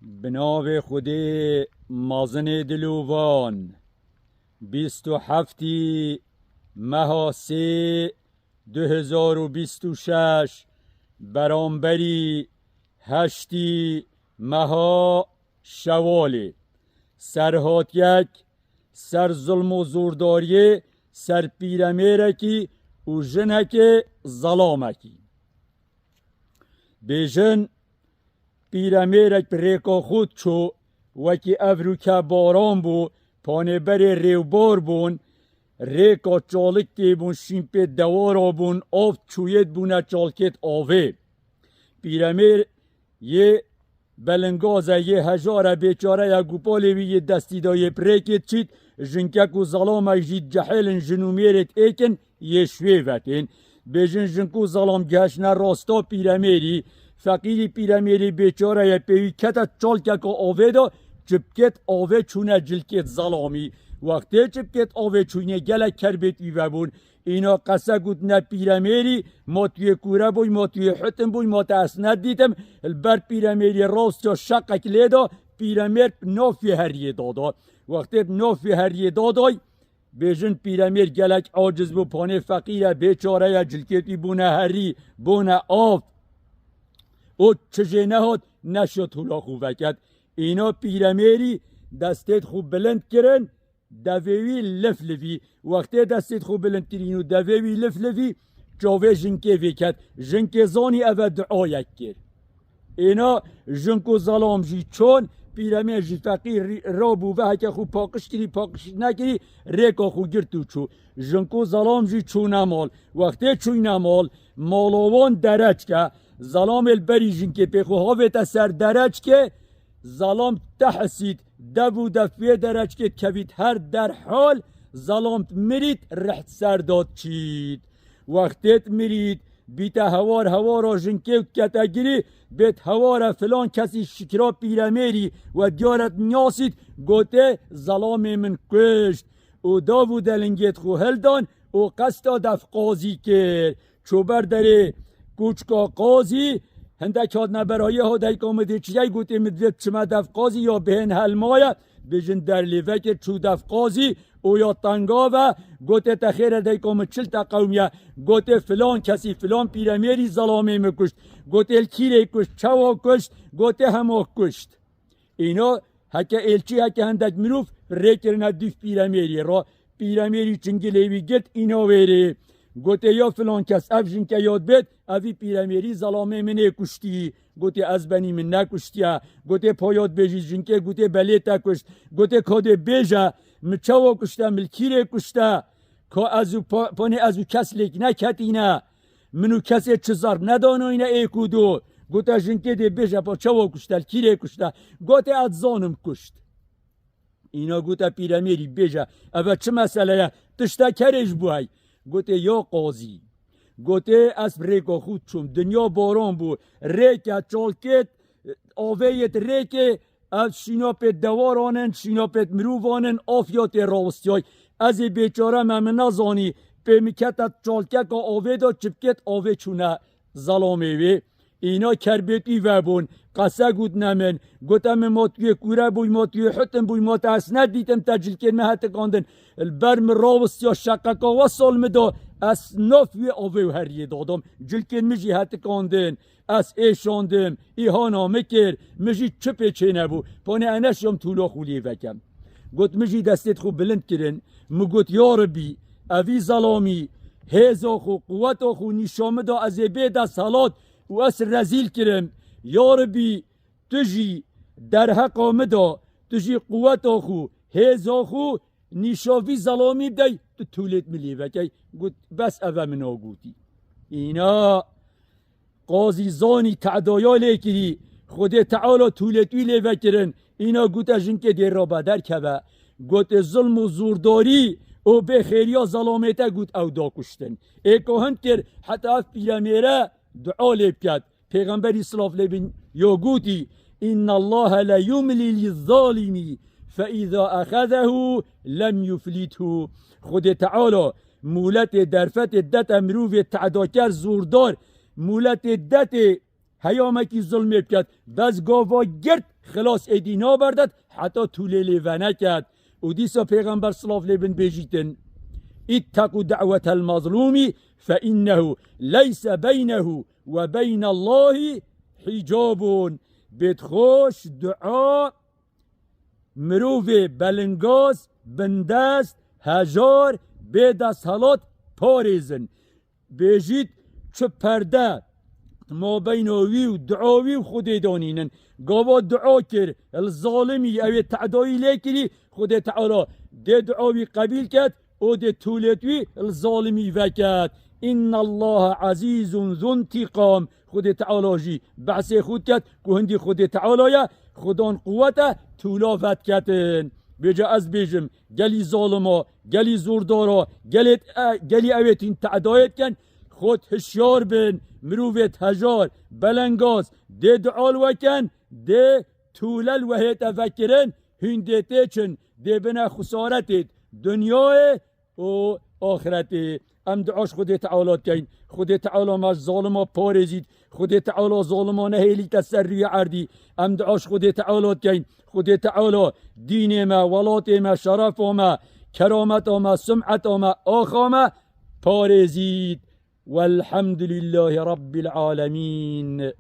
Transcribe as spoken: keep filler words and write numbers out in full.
Bi navê Xwedê mazinê dilovan. Bîst û heftî meha sê du hezar û bîst û şeş, beramberî heştî meha şewalê, serhatiyek ser zulm û zordariyê ser pîremêrekî û jinekê zelamekî. Bêjin, pîremêrek bi rêka xwe çû, wekî evrûke baran bû, panê berê rêwbar bûn, rêka çalik tê bûn, şîn pê dewara bûn, av çûyêt bûne çalkêt avê. Pîremêr yê belingaze, yê hejare, bêçare ye, gupalê wî yê destî de yê bi rêkê çît, jinkek û zelamek jî cehêl in, jin û mêrêt êk in, yê şwê vetên. Bêjin jink û zelam gihişne rasta pîremêrî. Feqîrî pîremêrî bêçare ye, pê wî kete çalkeka avê de, çipkêt avê çûne cilkêt zelamî. Wextê çipkêt avê çûyne gelek kerbêt wî vebûn. Îna qese gotine pîremêrî, ma tu yê kûre bûy, ma tu yê hutim bûy, ma te ez nedîtim. Li ber pîremêrî rawstiya şeqek lê da, pîremêr bi nafê heriyê dada. Wextê bi nafê heriyê daday, bêjin pîremêr gelek aciz bû, panê feqîr e, bêçare ye, cilkêt wî bûne herî, bûne av. Û çi jê nehat, neşiya tola xwe veket. Îna pîremêrî destêt xwe bilind kirin, devê wî lif livî. Wextê destêt xwe bilind kirîn û devê wî lif livî, çavê jinkê vêket. Jinkê zanî eve duayek kir. Êna jink û zelam jî çûn, pîremêr jî feqîr rî-, rabû ve heke xwe paqij kirî, paqij nekirî, rêka xwe girt û çû. Jink û zelam jî çûne mal. Wextê çûyne mal, mala wan dereçke. Zelamê li berî jinkê pê xwe havête ser dereçkê, zelam tehisît, dev û dev pê dereçkê kevît her derhal, zelam mirît, riht ser dat çît. Wextêt mirît, bîte hewar hewara jinkê û kete girî, bêt heware filan kesî şikira pîremêrî we diyaret nyasît, gotê, zelamê min kuşt. Û dav û delingêt xwe hildan û qesta dev qazî kir. Çû ber derê kûçka qazî, hindek hatine berayê ha dayika min dê çiyay, gotê, min divê biçime dev qazî ya bihên helmaye, bêjin der lê vekir, çû dev qazî, û ya tenga ve, gotê, te xêr e dayika min, çil te qewmiye, gotê, filan kesî, filan pîremêrî zelamê min kuşt, gotê, li kîrê kuşt, çawa kuşt, gotê, hema kuşt. Îna heke êlçî, heke hindek mirov rê kirine dûv pîremêrî re. Pîremêrî çingilê wî girt, îna wêrê. Gotê, ya filan kes, ev jinke yad bêt, evî pîremêrî zelamê min ê kuştî. Gotê, ez benî, min nekuştiye. Gotê, pa yad bêjî jinkê, gotê, belê te kuşt. Gotê, ka dê bêje, mi çawa kuşte, mi li kîrê kuşte? Ka ez û pa-, panê ez û kes lêk neketîne. Min û kesê çi zerb nedanoyne êk û du. Gote, jinkê dê bêje, pa çawa kuşte, li kîrê kuşte? Gote, ez zanim kuşt. Îna gote, pîremêrî bêje, eve çi mesele ye? Tiştek herê ji bo hey. Gote, ya qazî. Gote, ez bi rêka xwe çûm. Dinya baran bû. Rêke çalkêt, avê yêt rêkê, ev şîna pêt dewaran in, şîna pêt mirovan in, afiya tê rawistiyay. Ez ê bêçare me, min nezanî, pê min kete çalkeka avê de, çipkêt avê çûne zelamê wê. Îna kerbêtî vebûn, qese gotine min, gote min, ma tu yê kûre bûy, ma tu yê hutim bûy, ma te ez nedîtim, te cilkên me hetikandin. Li ber min rawistiya şeqeka wesal min da, ez nav wê avê û heriyê dadam, cilkên min jî hetikandin. Ez êşandim, îhana min kir, min jî çi pê çênebû, panê ez neşiyam tûla xwe lê vekem. Got, min jî destêt xwe bilind kirin, min got, ya Rebî, evî zelamî, hêza xwe, quweta xwe nîşan min da, ez ê bê desthilat û ez rezîl kirim. Ya Rebî, tu jî derheqa min da, tu jî quweta xwe, hêza xwe nîşa vî zelamî bidey, tu tûlêt min lê vekey. Got, bes, eve min a gotî. Îna qazî zanî, te'daya lê kirî, Xwedê Teala tûlêt wî lê vekirin. Îna gote, jinkê dê rabe derkeve. Gote, zulm û zordarî û bêxêriya zelamê te, got, ew da kuştin. Ê ka hind kir, heta ev pîremêre dua lê biket. Pêxemberî, silav lê bin, ya gotî, "Innallahe le yumlî lizzalîmî fe îza exezehu lem yuflithu." Xwedê Teala mûletê, derfetê dete mirovê te'daker, zordar, mûletê detê heyamekî zulmê biket. Bes gava girt xilas êdî naberdet heta tûlê lê veneket. Û dîsa Pêxember silav lê bin bêjîtin: "Îtteqû da'wetel mazlûmî fe innehu leyse beynehu ve beynellahî hicabun." Bêt xweş dua mirovê belingaz, bindest, hejar, bê desthilat parêzin. Bêjît, çi perde mabeyna wî û dua wî û Xwedê danînin. Gava dua kir, li zalimî ew ê tedayî lê kirî, Xwedê Teala dê dua wî qebîl ket û dê tûlêt wî li zalimî veket. Înnallaha ezîzun zuntiqam. Xwedê Teala jî behsê xwe diket ku hindî Xwedê Teala ye, Xudan quwet e, tûla vediketin. Bêje ez bêjim, gelî zalima, gelî zordara, gelê, e, gelî ew ê tîn tedayê dikin, xwed hişyar bin, mirovêt hejar, belengaz, dê dua li we ken, dê tûle li we hête vekirin, hûn dê têçin, dê bine xusaretêt dinyayê û axretê. Em dua ji Xwedê Teala dikeyn. Xwedê Teala me ji zalima parêzît. Xwedê Teala zalima nehêlîte ser rûyê erdî. Em dua ji Xwedê Teala dikeyn. Xwedê Teala dînê me, welatê me, şerefa me, kerameta me, sumeta me, axa me parêzît. Welhamdulîllahî Rabbil alemîn.